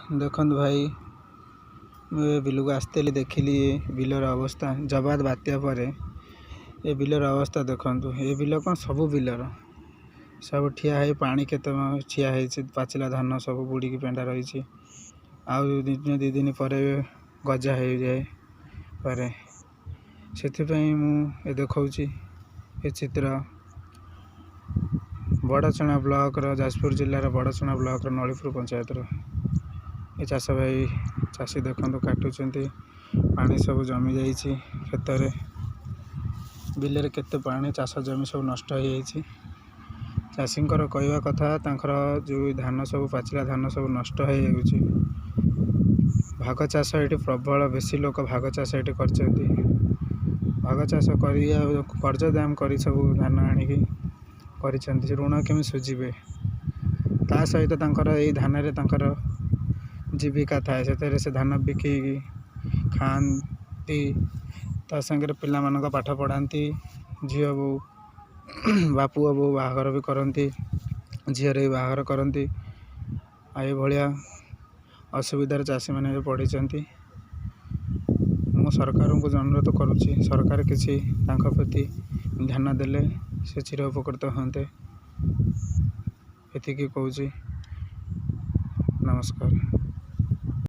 ଦେଖନ୍ତୁ ଭାଇ, ମୁଁ ଏ ବିଲକୁ ଆସିଥିଲି, ଦେଖିଲି ବିଲର ଅବସ୍ଥା। ଜବାଦ ବାତ୍ୟା ପରେ ଏ ବିଲର ଅବସ୍ଥା ଦେଖନ୍ତୁ। ଏ ବିଲ କ'ଣ, ସବୁ ବିଲର ସବୁ ଠିଆ ହେଇ ପାଣି କେତେ ଠିଆ ହେଇଛି। ପାଚିଲା ଧାନ ସବୁ ବୁଡ଼ିକି ପେଣ୍ଡା ରହିଛି। ଆଉ ଦିନେ 2 ଦିନ ପରେ ଗଜା ହେଇଯାଏ ପରେ। ସେଥିପାଇଁ ମୁଁ ଏ ଦେଖାଉଛି ଏ ଚିତ୍ର ବଡ଼ଚଣା ବ୍ଲକର, ଯାଜପୁର ଜିଲ୍ଲାର ବଡ଼ଚଣା ବ୍ଲକର ନଳିପୁର ପଞ୍ଚାୟତର। ଏ ଚାଷ ଭାଇ, ଚାଷୀ ଦେଖନ୍ତୁ କାଟୁଛନ୍ତି। ପାଣି ସବୁ ଜମିଯାଇଛି କ୍ଷେତରେ, ବିଲରେ କେତେ ପାଣି। ଚାଷ ଜମି ସବୁ ନଷ୍ଟ ହେଇଯାଇଛି। ଚାଷୀଙ୍କର କହିବା କଥା, ତାଙ୍କର ଯେଉଁ ଧାନ ସବୁ, ପାଚିଲା ଧାନ ସବୁ ନଷ୍ଟ ହେଇଯାଉଛି। ଭାଗ ଚାଷ ଏଠି ପ୍ରବଳ, ବେଶୀ ଲୋକ ଭାଗ ଚାଷ ଏଠି କରିଛନ୍ତି। ଭାଗ ଚାଷ କରି ଆଉ କର୍ଜ ଦାମ କରି ସବୁ ଧାନ ଆଣିକି କରିଛନ୍ତି। ସେ ଋଣ କେମିତି ଶୁଝିବେ? ତା ସହିତ ତାଙ୍କର ଏଇ ଧାନରେ ତାଙ୍କର ଜୀବିକା ଥାଏ। ସେଥିରେ ସେ ଧାନ ବିକିକି ଖାଆନ୍ତି, ତା ସାଙ୍ଗରେ ପିଲାମାନଙ୍କ ପାଠ ପଢ଼ାନ୍ତି, ଝିଅ ବୋହୂ ବା ପୁଅ ବୋହୂ ବାହାଘର ବି କରନ୍ତି, ଝିଅର ବି ବାହାଘର କରନ୍ତି। ଆଉ ଏଇଭଳିଆ ଅସୁବିଧାରେ ଚାଷୀମାନେ ଏବେ ପଡ଼ିଛନ୍ତି। ମୁଁ ସରକାରଙ୍କୁ ଅନୁରୋଧ କରୁଛି, ସରକାର କିଛି ତାଙ୍କ ପ୍ରତି ଧ୍ୟାନ ଦେଲେ ସେ ଚିର ଉପକୃତ ହୁଅନ୍ତେ। ଏତିକି କହୁଛି, ନମସ୍କାର।